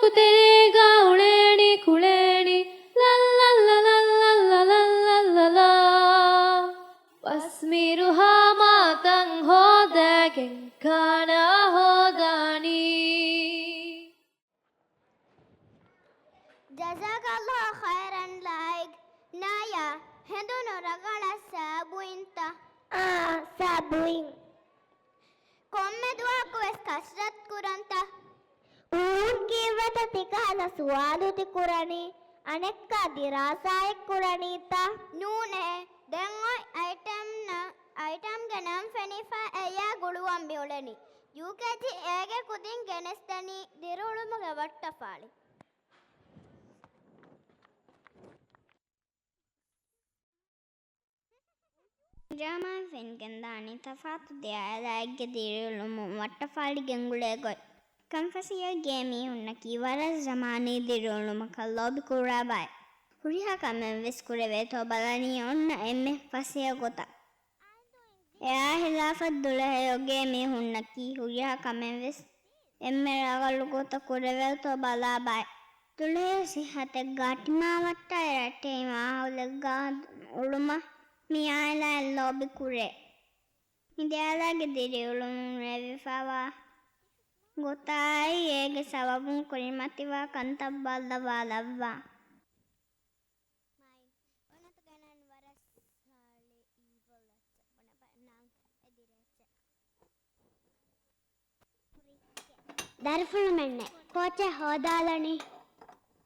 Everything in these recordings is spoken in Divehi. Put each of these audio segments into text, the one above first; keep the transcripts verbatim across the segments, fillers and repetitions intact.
ކުތެރޭގަ އުޅޭނީ ކުޅޭނީ، ލައްލައްލަ ލައްލައްލަ ލައްލައްލަ ލާ. ވަސްމީރު ހާމާތަން ހޯދައިގެން ކާނާ ހޯދާނީ. ޖަޒާކައްލާހު ޚައިރަން ލާއިގް. ނާޔާ، ހެނދުނު ރަގަޅަށް ސާބުއިންތަ؟ އާ، ސާބުއިން. ކޮންމެ ދުވަހަކުވެސް ކަސްރަތު ކުރަންތަ؟ އޫން ކީއްވެތަ ތިކަހަލަ ސުވާލު ތި ކުރަނީ؟ އަނެއްކާ ދިރާސާއެއް ކުރަނީތަ؟ ނޫނޭ، ދެން އޮތް އައިޓަމް ނަ-، އައިޓަމްގެ ނަން ފެނިފަ އެޔާ ގުޅުވަން މިއުޅެނީ. ޔޫކޭޖީ އޭގެ ކުދިން ގެނެސްދެނީ ދިރިއުޅުމުގެ ވައްޓަފާޅި. ޖާމާއިން ފެނިގެންދާނީ ތަފާތު ދެ އާލާއެއްގެ ދިރިއުޅުމުން ވައްޓަފާޅި ގެންގުޅޭ ގޮތް. ކަންފަސޭހަގޭ މީހުންނަކީ ވަރަށް ޒަމާނީ ދިރިއުޅުމަކަށް ލޯބިކުރާ ބައެއް. ހުރިހާ ކަމެއް ވެސް ކުރެވޭތޯ ބަލަނީ އޮންނަ އެންމެ ފަސޭހަ ގޮތަށް. އެއާ ހިލާފަށް ދުޅަހެޔޮގޭ މީހުންނަކީ ހުރިހާ ކަމެއް ވެސް އެންމެ ރަނގަޅު ގޮތަށް ކުރެވޭތޯ ބަލާ ބައެއް. ދުޅަހެޔޮ ސިއްހަތެއްގާ ތިމާވައްޓާއި ރައްޓެހި މާހައުލެއްގާ އުޅުމަށް މި އާއިލާއިން ލޯބި ކުރޭ. މި ދެ އާލާގެ ދިރިއުޅުމުން ރޭވިފައިވާ ގޮތާއި އޭގެ ސަބަބުން ކުރިމަތިވާ ކަންތައް ބައްލަވާލައްވާ. މައިން. އޮނަތު ގެނަން ވަރަށް ސާޅީ އީވިލް އެއްޗެއް ބުނެބަ ނާން އެދިރޭ އެއްޗެއް. ދަރިފުޅުމެންނޭ، ކޯޗެއް ހޯދާލަނީ.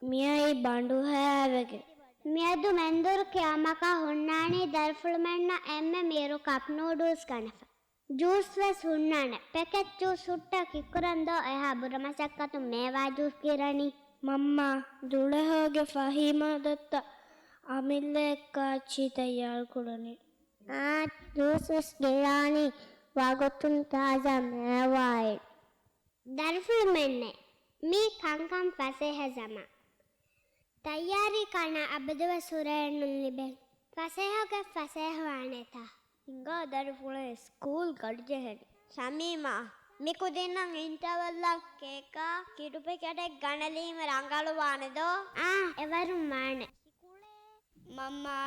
މިއައީ ބަނޑުހައިވެގެން. މިއަދު މެންދުރު ކެއުމަކަށް ހުންނާނީ ދަރިފުޅުމެންނަށް އެންމެ މީރު ކަޕް ނޫޑުލްސް ގަނެފަ. ޖޫސް ވެސް ހުންނާނެ. ޕެކެޓް ޖޫސް ހުއްޓާ ކިއްކުރަން ދޯ އެހާ ބުރަ މަސައްކަތުން މޭވާ ޖޫސް ގިރަނީ. މަންމާ، ދުޅަހެޔޮގެ ފަހީމާ ދައްތަ އަމިއްލައަށް ކާއްޗި ތައްޔާރުކުރަނީ. އާ، ޖޫސް ވެސް ގިރާނީ ވަގުތުން ތާޒާ މޭވާއިން. ދަރިފުޅުމެންނޭ، މީ ކަންކަން ފަސޭހަ ޒަމާން. ތައްޔާރީ ކަނާ އަބަދުވެސް ހުރެއެއްނު ލިބޭނެ. ފަސޭހަގެ ފަސޭހަ ވާނެތާ. ހިނގާ ދަރިފުޅެއް ސްކޫލް ގަޑިޖެހެނީ. ޝަމީމާ، މި ކުދިންނަށް އިންޓަވަލްއަށް ކޭކާ ކިރު ޕެކެޓެއް ގަނެލީމަ ރަނގަޅުވާނެ ދޯ؟ އާ، އެވަރުން ވާނެ. މަންމާ،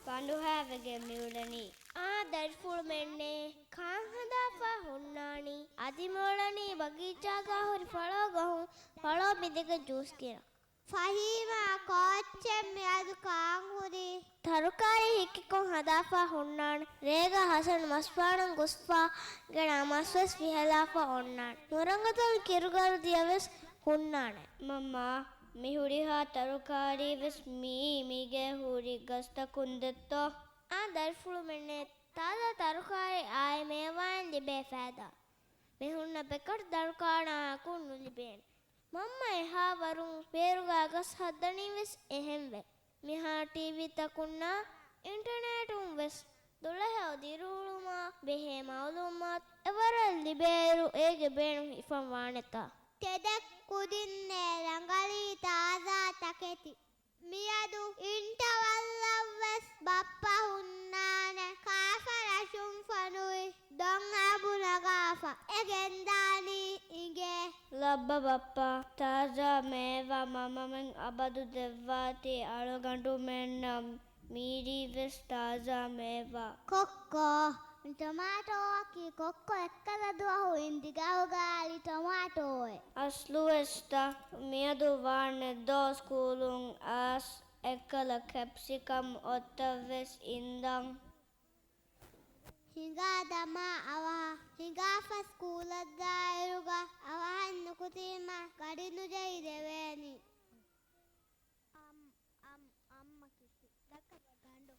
ބަނޑުހައިވެގެން މިއުޅެނީ. އާ، ދަރިފުޅުމެންނޭ، ކާން ހަދާފަ ހުންނާނީ؟ އަދި މިއުޅެނީ ބަގީޗާގާ ހުރި ފަޅޯ ގަހުން ފަޅޯ ބިނދެގެން ޖޫސް ގިރަން. ފަހީމާ، ކޯއްޗެއް މިއަދު ކާން ހުރީ؟ ތަރުކާރީ ހިކިކޮށް ހަދާފަ ހުންނާނެ. ރޭގަ ހަސަން މަސްފާނަށް ގޮސްފަ ގެނަ މަސްވެސް ފިހެލާފަ އޮންނާނެ. ނުރަނގަތަން ކިރުގަރު ދިޔަވެސް ހުންނާނެ. މަންމާ، މި ހުރިހާ ތަރުކާރީ ވެސް މިއީ މީގެ ހުރި ގަސްތަކުން ދެއްތޯ؟ އާ، ދަރިފުޅުމެންނޭ، ތާޒާ ތަރުކާރީ އާއި މޭވާއިން ލިބޭ ފައިދާ. މި ހުންނަ ޕެކެޓް ދަރުކާރާއަކުން ނުލިބޭނެ. މަންމަ އެހާ ވަރުން ބޭރުގާ ގަސް ހައްދަނީ ވެސް އެހެންވެ. މިހާ ޓީވީތަކުންނާ އިންޓަނެޓުން ވެސް ދުޅަހެޔޮ ދިރިއުޅުމާ ބެހޭ މައުލޫމާތު އެވަރަށް ލިބޭއިރު އޭގެ ބޭނުން ހިފަން ވާނެތާ. ތެދެއް ކުދިންނޭ ރަނގަޅީ ތާޒާ ތަކެތި. މިއަދު އިންޓަވަލްއަށްވެސް ބައްޕަ ހުންނާނެ. ކާފަ ރަށުން ފޮނުވި ދޮން އަބު ނަގާފަ އެ ގެންދާނީ އިނގޭ. ލައްބަ ބައްޕަ، ތާޒާ މޭވާ މަންމަމެން އަބަދު ދެއްވާތީ އަޅުގަނޑުމެންނަށް މީރީ ވެސް ތާޒާ މޭވާ. ކޮއްކޮ، މި ޓޮމާޓޯއަކީ ކޮއްކޮ އެއްކަލަ ދުވަހު އިން ދިގާ ގާލި ޓޮމާޓޯއެއް. އަސްލުވެސްތަ، މިއަދު ވާނެ ދޯ ސްކޫލުން އައިސް އެއްކަލަ ކެޕްސިކަމް އޮއްތައް ވެސް އިންދަން. ހިނގާ ދަމާ އަވަހަށް. ހިނގާފަ ސްކޫލަށް ދާއިރުގަ އަވަހަށް ނުކުތީމަ ގަޑި ނުޖެހި ދެވޭނީ. އަން، އަން، އަންމަ ކިތި. ދައްކަ ގަނޑު.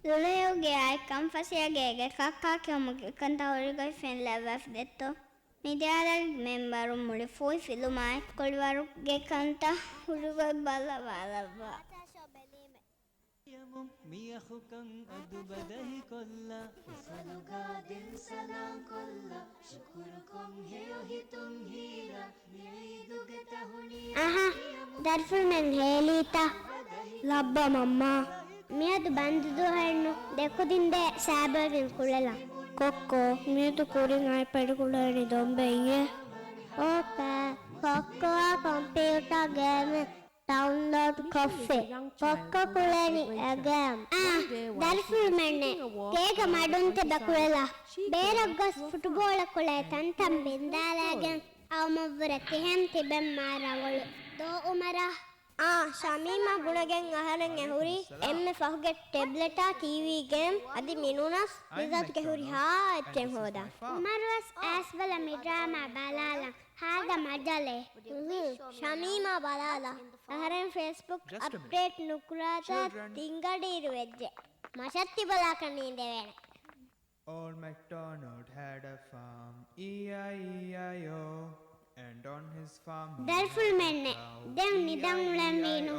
ދުޅަހެޔޮގެ އާއި ކަންފަސޭހަގޭގެ ކައްކާ ކެއުމުގެ ކަންތައް ހުރިގޮތް ފެންލައްވަފަ ދެއްތޯ؟ މި ދެއަހަރަށް މެންބަރު މުޅި ފޮތް ފިލުމާއި ކޮޅިވަރުގެ ކަންތައް ހުރިގޮތް ބަލަވާލައްވާ. މިޔަމު މިޔަޚުކަން އަދު ބަދަހިކޮށްލާ، އުފަލުގާ ދިލް ސަލާންކޮށްލާ، ޝުކުރުކޮށް ހެޔޮ ހިތުން ހީރާ، މި އީދުގެ ތަހުނިޔާ. އަހަ، ދަރިފުޅުމެން ހޭލީތަ؟ ލައްބަ މަންމާ. މިއަދު ބަންދު ދުވަހެއްނު، ދެ ކުދިން ދޭ ސާބަވެގެން ކުޅެލަން. ކޮއްކޮ، މިއަދު ކުރިން އައިޕެޑް ކުޅޭނީ ދޮންބެ އިނގޭ. އޯކޭ. ކޮއްކޮއާ ކޮމްޕިއުޓާ ގޭމެއް ޑައުންލޯޑް ކޮށްފި. ކޮއްކޮ ކުޅެނީ އެ ގޭމް. އާ، ދަރިފުޅުމެންނޭ، ގޭގަ މަޑުން ތިބެ ކުޅެލާ. ބޭރަށް ގޮސް ފުޓުބޯޅަ ކުޅޭ ތަންތަން ބިންދާލައިގެން އައުމަށްވުރެ ތިހެން ތިބެން މާ ރަނގަޅު. ދޯ އުމަރާ؟ އާ، ޝަމީމާ ބުނެގެން އަހަރެން އެ ހުރީ އެންމެ ފަހުގެ ޓެބްލެޓާ ޓީވީ ގޭމް. އަދި މިނޫނަސް މިޒާތުގެ ހުރިހާ އެއްޗެއް ހޯދާ. އުމަރުވެސް އައިސް ބަލަ މި ޑްރާމާ ބަލާލަން. ހާދަ މަޖަލެއް. ޝަމީމާ ބަލާލާ. އަހަރެން ފޭސްބުކް އަޕްޑޭޓް ނުކުރާތާ ތިން ގަޑިއިރު ވެއްޖެ. މަށަށް ތިބަލާކަށް ނީނދެވޭނެ. Old MacDonald had a farm, E I E I O, and on his farm he had a cow, ދަރިފުޅުމެންނޭ، ދެން ނިދަން އުޅެންވީނު.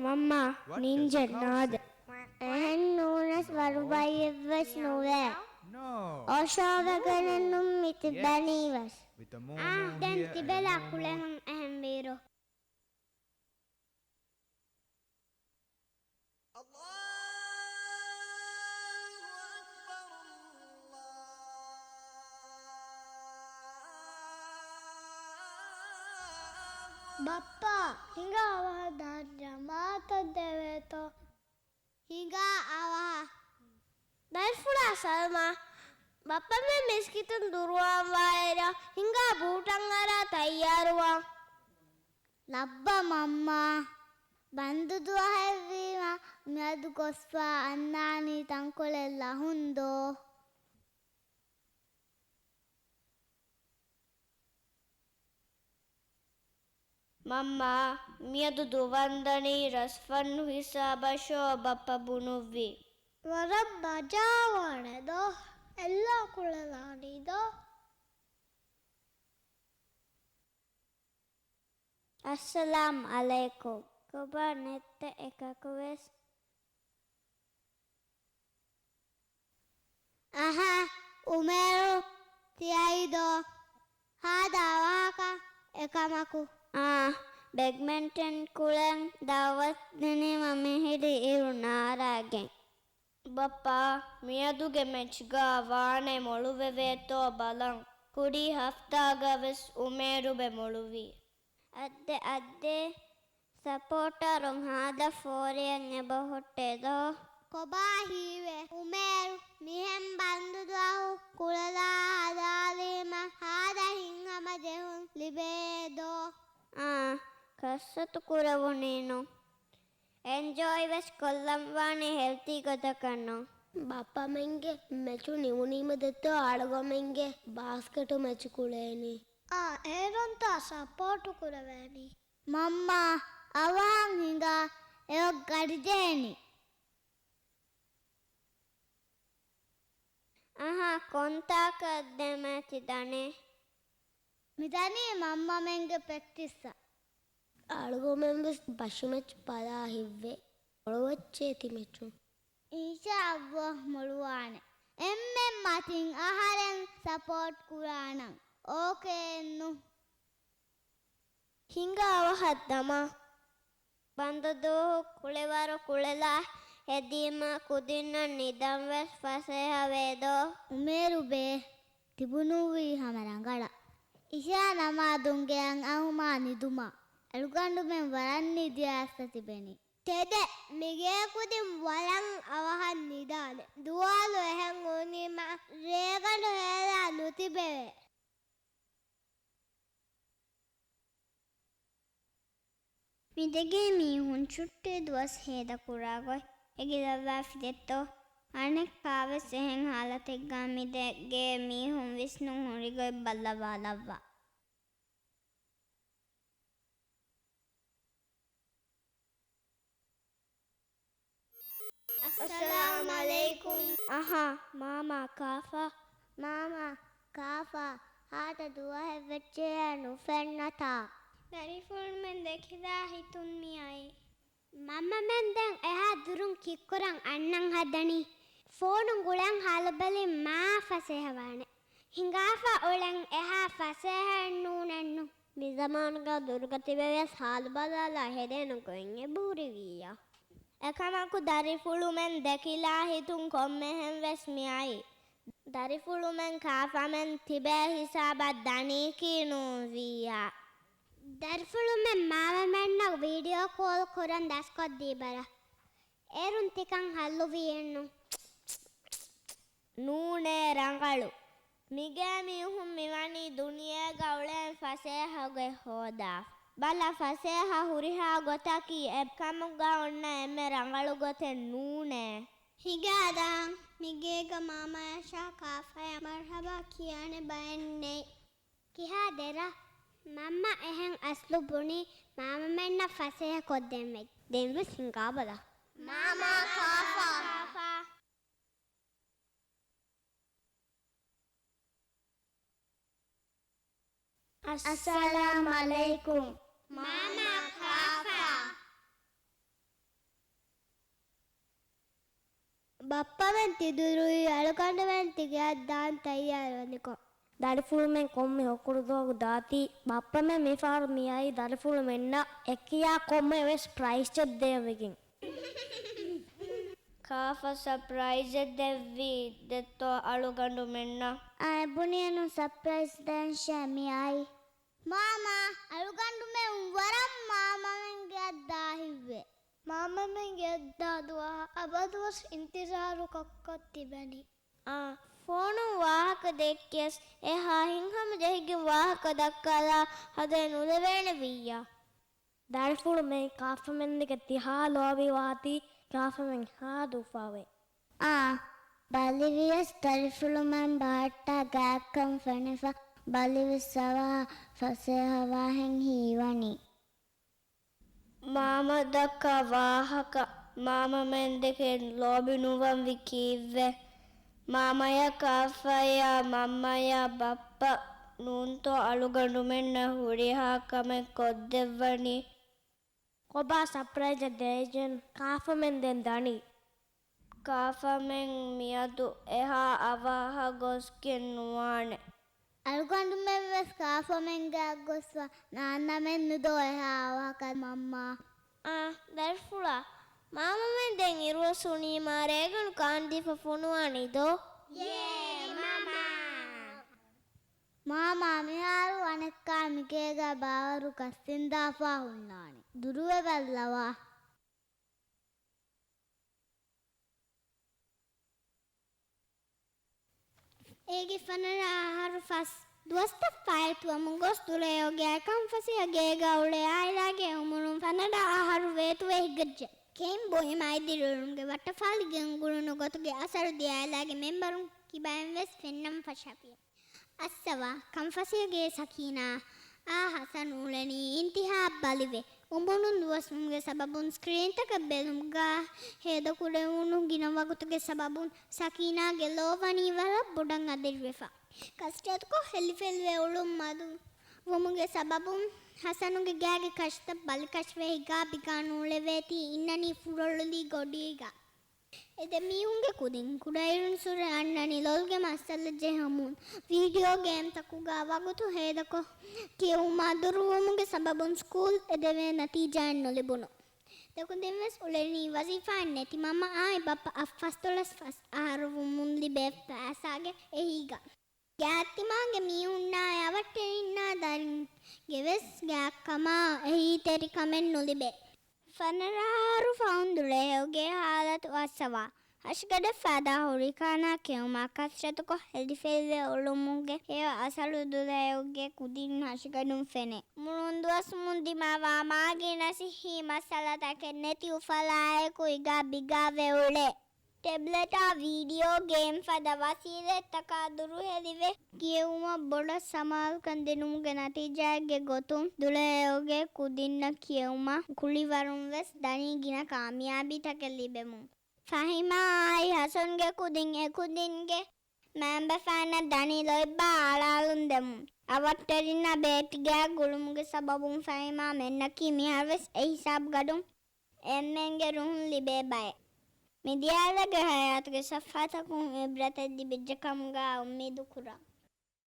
މަންމާ، ނިންޖެއް ނާދެ. އެހެން ނޫނަސް ވަރުބައިއެއްވެސް ނުވޭ. އޯޝާވެގެނެއްނު މި ތިބެނީވެސް. އާ، ދެން ތިބެލާ ކުޅެހުން އެހެންވީރު. الله أكبر، الله. ބައްޕާ، ހިނގާ އަވަހަށް ދާން ޖަމާޢަތަށް ދެވޭތޯ؟ ހިނގާ އަވަހަށް. ދަރިފުޅާ ސަލްމާ، ބައްޕަމެން މިސްކިތުން ދުރުވާން ވާއިރަށް ހިނގާ ބޫޓަށް އަރާ ތައްޔާރުވާން. ލައްބަ މަންމާ، ބަންދު ދުވަހެއްވީމަ މިއަދު ގޮސްފަ އަންނާނީ ތަންކޮޅެއް ލަހުން ދޯ؟ މަންމާ، މިއަދު ދުވަންދަނީ ރަސްފަންނު ހިސާބަށޯ ބައްޕަ ބުނުއްވީ. ވަރަށް މަޖާވާނެ ދޯ؟ އެއްލާ ކުޅެލާނީ ދޯ؟ އައްސަލާމް އަލައިކުމް. ކޮބާ ނެތްތަ އެކަކުވެސް؟ އަހާ، އުމޭރު ތިއައީ ދޯ؟ ހާދަ އަވަހަކަށް އެކަމަކު. އާ، ބެޑްމިންޓަން ކުޅެން ދައުވަތު ދިނީމަ މިހިރީ އިރު ނާރާގެން. ބައްޕާ، މިއަދުގެ މެޗްގަ ވާނެ މޮޅުވެވޭތޯ ބަލަން. ކުރީ ހަފްތާގަވެސް އުމޭރުބެ މޮޅުވީ. އައްދެ، އައްދެ، ސަޕޯޓަރުން ހާދަ ފޯރިއެއް އެބަހުއްޓޭ ދޯ؟ ކޮބާ ހީވޭ؟ އުމޭރު، މިހެން ބަންދު ދުވަހު ކުޅެލާ ހަދާލީމަ ހާދަ ހިތްހަމަޖެހުން ލިބޭ ދޯ؟ އާ، ކައްސަތު ކުރެވުނީނު. އެންޖޯއި ވެސް ކޮށްލަންވާނީ ހެލްތީ ގޮތަކަށްނު. ބައްޕަމެންގެ މެޗު ނިމުނީމަ ދެއްތޯ އަޅުގަމެންގެ ބާސްކެޓު މެޗު ކުޅޭނީ. އާ، އޭރުންތާ ސަޕޯޓު ކުރެވޭނީ. މަންމާ، އަވަހަށް ހިނގާ އެއޮށް ގަޑި ޖެހެނީ. އަހާ، ކޮންތާކަށް ދެމެޗި ދަނީ؟ މިދަނީ މަންމަމެންގެ ޕްރެކްޓިސްއަށް. އަޅުގަމެން ވެސް ބަށިމެޗް ބަލާ ހިތްވޭ. މޮޅުވައްޗޭ ތި މެޗުން. އިންޝާﷲ މޮޅުވާނެ. އެންމެން މަތިން އަހަރެން ސަޕޯޓް ކުރާނަން. އޯކޭއެއްނު؟ ހިނގާ އަވަހަށް ދަމާ. ބަންދު ދުވަހު ކުޅިވަރު ކުޅެލާ ހެދީމަ ކުދިންނަށް ނިދަން ވެސް ފަސޭހަވޭ ދޯ؟ އުމޭރުބޭ، ތިބުނުއްވީ ހަމަ ރަނގަޅަށް. އިޝާ ނަމާދުން ގެއަށް އައުމާ ނިދުމާ. އަޅުގަނޑުމެން ވަރަށް ނިދި އައިސްފަ ތިބެނީ. ތެދެއް، މިގޭ ކުދިން ވަރަށް އަވަހަށް ނިދާނެ. ދުވާލު އެހެން އުނީމަ ރޭގަނޑު ހޭލާ ނުތިބެވޭ. މިދެގޭ މީހުން ޗުއްޓީ ދުވަސް ހޭދަކުރާ ގޮތް އެނގިލައްވާފި ދެއްތޯ؟ އަނެއްކާވެސް އެހެން ހާލަތެއްގަ މިދެގޭ މީހުން ވިސްނުން ހުރިގޮތް ބައްލަވާލައްވާ. އައްސަލާމް އަލައިކުމް. އަހާ، މާމާ ކާފަ؟ މާމާ ކާފަ؟ ހާދަ ދުވަހެއް ވެއްޖެޔާ ނުފެންނަތާ؟ ދަރިފުޅުމެން ދެކިލާ ހިތުން މިއައީ. މަންމަމެން ދެން އެހާ ދުރުން ކީއްކުރަން އަންނަން ހަދަނީ؟ ފޯނުން ގުޅަން ހާލުބަލިން މާ ފަސޭހަވާނެ. ހިނގާފަ އުޅެން އެހާ ފަސޭހައެއް ނޫނެއްނު. މިޒަމާނުގަ ދުރުގަ ތިބެވިޔަސް ހާލުބަލާލާ ހެދޭނެ ގޮތް އެބަހުރިވިއްޔާ. އެކަމަކު ދަރިފުޅުމެން ދެކިލާ ހިތުން ކޮންމެހެން ވެސް މިއައީ. ދަރިފުޅުމެން ކާފަމެން ތިބޭ ހިސާބަށް ދަނީކީ ނޫންވިއްޔާ. ދަރިފުޅުމެން މާމަމެންނަށް ވީޑިއޯ ކޯލް ކުރަން ދަސްކޮށްދީބަރަ. އޭރުން ތިކަން ހައްލުވީއެއްނު. ނޫނޭ ރަނގަޅު. މިގޭ މީހުން މިވަނީ ދުނިޔޭގަ އުޅޭން ފަސޭހަ ގޮތް ހޯދާފަ. ބަލަ، ފަސޭހަ ހުރިހާ ގޮތަކީ އެކަމުގަ އޮންނަ އެންމެ ރަނގަޅު ގޮތެއް ނޫނޭ. ހިނގާދާން. މިގޭގަ މާމަޔަށާ ކާފަޔާ މަރްހަބާ ކިޔާނެ ބައެއް ނެތް. ކިހާ ދެރަ؟ މަންމަ އެހެން އަސްލު ބުނީ މާމަމެންނަށް ފަސޭހަ ކޮށްދޭން ވެ. ދެންވެސް ހިނގާބަލަ. މާމާ ކާފަ. އައްސަލާމް އަލައިކުމް. މާމާ ކާފަ. ބައްޕަމެން ތި ދުރުވީ އަޅުގަނޑުމެން ތި ގެއަށް ދާން ތައްޔާރުވަނިކޮށް. ދަރިފުޅުމެން ކޮންމެ ހުކުރު ދުވަހަކު ދާތީ، ބައްޕަމެން މިފަހަރު މިއައީ ދަރިފުޅުމެންނަށް އެކިޔާ ކޮންމެވެސް ޕްރައިޒެއް ދޭން ވެގެން. ކާފަ ސަޕްރައިޒެއް ދެއްވީ ދެއްތޯ އަޅުގަނޑުމެންނަށް؟ އާ، އެ ބުނިއެއްނު ސަޕްރައިޒް ދޭންށޭ މިއައީ. މާމާ، އަޅުގަނޑުމެން ވަރަށް މާމަމެން ގެއަށް ދާ ހިތްވޭ. މާމަމެން ގެއަށް ދާ ދުވަހަށް އަބަދުވެސް އިންތިޒާރު ކޮށްކޮށް ތިބެނީ. އާ، ފޯނުން ވާހަކަ ދެއްކިޔަސް އެހާ ހިތްހަމަޖެހިގެން ވާހަކަ ދައްކާލާ ހަދައެއް ނުލެވޭނެ ވިއްޔާ. ދަރިފުޅުމެން ކާފަމެންދެކެ ތިހާ ލޯބިވާތީ ކާފަމެން ހާދުފާވެ. އާ، ބަލިވިޔަސް ދަރިފުޅުމެން ބަހައްޓާ ގާތްކަން ފެނިފަ ބަލިވިއްސަވާ ފަސޭހަވާހެން ހީވަނީ. މާމަ ދައްކާ ވާހަކަ މާމަމެންދެކެ ލޯބި ނުވަންވީ ކީއްވެ؟ މާމަޔާ ކާފަޔާ މަންމަޔާ ބައްޕަ ނޫންތޯ އަޅުގަނޑުމެންނަށް ހުރިހާ ކަމެއް ކޮށްދެއްވަނީ. ކޮބާ ސަޕްރައިޒެއް ދޭއްޖެން ކާފަމެން ދެން ދަނީ؟ ކާފަމެން މިއަދު އެހާ އަވަހަށް ގޮސްގެން ނުވާނެ. އަޅުގަނޑުމެންވެސް ކާފަމެން ގެއަށް ގޮސްފަ ނާންނަމެއް ނުދޯ އެހާ އަވަހަކަށް މަންމާ. އާ، ދަރިފުޅާ، މާމަމެން ދެން އިރުއޮއްސުނީމާ ރޭގަނޑު ކާންދީފަ ފޮނުވާނީ ދޯ؟ ޔޭ، މާމާ. މާމާ، މިހާރު އަނެއްކާ މިގޭގަ ބާވަރު ކައްސިންދާފާ ހުންނާނެ. ދުރުވެބައްލަވާ. އޭގެ ފަނަރަ އަހަރު ފަސް ދުވަސްތައް ފާއިތުވަމުން ގޮސް ދުޅައެޅިގެ ކަންފަސިއަ ގޭގަ އުޅޭ އާއިލާގެ އުމުރުން ފަނަރަ އަހަރު ވޭތުވެ ހިގައްޖެ. ކެއިން ބުހި މައިދިރިއުޅުމުގެ ވައްޓަފާޅި ގެންގުޅުނު ގޮތުގެ އަސަރު ދިޔަ އާއިލާގެ މެމްބަރުން ކިބައިން ވެސް ފެންނަން ފަށާފިޔަ. އައްސަވާ، ކަންފަސިއަގޭ ސަކީނާ އާ ހަސަން އުޅެނީ އިންތިހާ ބަލިވެ. އުމުރުން ދުވަސްވުމުގެ ސަބަބުން ސްކްރީންތަކަށް ބެލުމުގަ ހޭދަކުރެވުނު ގިނަ ވަގުތުގެ ސަބަބުން ސަކީނާގެ ލޯ ވަނީ ވަރަށް ބޮޑަށް އަދިރިވެފަ. ކަސްޓަތުކޮށް ހެލިފެލިވެ އުޅުން މަދު ވުމުގެ ސަބަބުން ހަސަނުގެ ގާގެ ކަށިތައް ބަލިކަށިވެ ހިގާ ބިގާ ނޫޅެވޭތީ އިންނަނީ ފުރޮޅުލި ގޮޑީގަ. އެ ދެ މީހުންގެ ކުދިން ކުޑައިރުންސުރެ އަންނަނީ ލޮލުގެ މައްސަލަ ޖެހުމުން. ވީޑިއޯ ގޭމްތަކުގަ ވަގުތު ހޭދަކޮށް ކިޔެވުމާ ދުރުވުމުގެ ސަބަބުން ސްކޫލް އެދެވޭ ނަތީޖާއެއް ނުލިބުނު. ދެކުދިންވެސް އުޅެނީ ވަޒީފާއެއް ނެތި މަންމަ އާއި ބައްޕަ އަށް ފަސްދޮޅަސް ފަސް އަހަރު ވުމުން ލިބޭ ފައިސާގެ އެހީގަ. ގާތްތިމާގެ މީހުންނާއި އަވަށްޓެރިންނާ ދަރިންގެވެސް ގާތްކަމާ އެހީތެރިކަމެއް ނުލިބޭ. ފަނަރަ އަހަރު ފަހުން ދުޅައެޅިގެ ހާލަތު އައްސަވާ. ހަށިގަޑަށް ފައިދާ ހުރި ކާނާ ކެއުމާ ކަސްރަތުކޮށް ހެލިފެލިވެ އުޅުމުގެ ހެޔޮ އަސަރު ދުޅައެޅިގެ ކުދިން ހަށިގަޑުން ފެނޭ. މުޅުން ދުވަސް މުން ދިމާވާ މާގިނަ ސިއްހީ މައްސަލަތަކެއް ނެތި އުފަލާއެކު ހިގާ ބިގާވެ އުޅޭ. ޓެބްލެޓާ ވީޑިއޯ ގޭމް ފަދަ ވަސީލަތްތަކާ ދުރުހެލިވެ، ކިޔެވުމަށް ބޮޑަށް ސަމާލުކަން ދިނުމުގެ ނަތީޖާއެއްގެ ގޮތުން ދުޅައެޅިގެ ކުދިންނަށް ކިޔެވުމަށް ކުޅިވަރުން ވެސް ދަނީ ގިނަ ކާމިޔާބީތަކެއް ލިބެމުން. ފަހިމާ އާއި ހަސަންގެ ކުދިން އެކުދިންގެ މައިންބަފައިންނަށް ދަނީ ލޯތްބާ އަޅާލުން ދެމުން. އަވަށްޓެރިންނާ ބޭޓިގެއަށް ގުޅުމުގެ ސަބަބުން ފަހިމާ މެންނަކީ މިހާރުވެސް އެ ހިސާބުގަޑުން އެންމެންގެ ރުހުން ލިބޭ ބައެއް. މިދިޔައިލާގެ ހަޔާތުގެ ސަފްހާތަކުން އިބްރަތެއް ލިބިއްޖެ ކަމުގަ އުއްމީދު ކުރަން.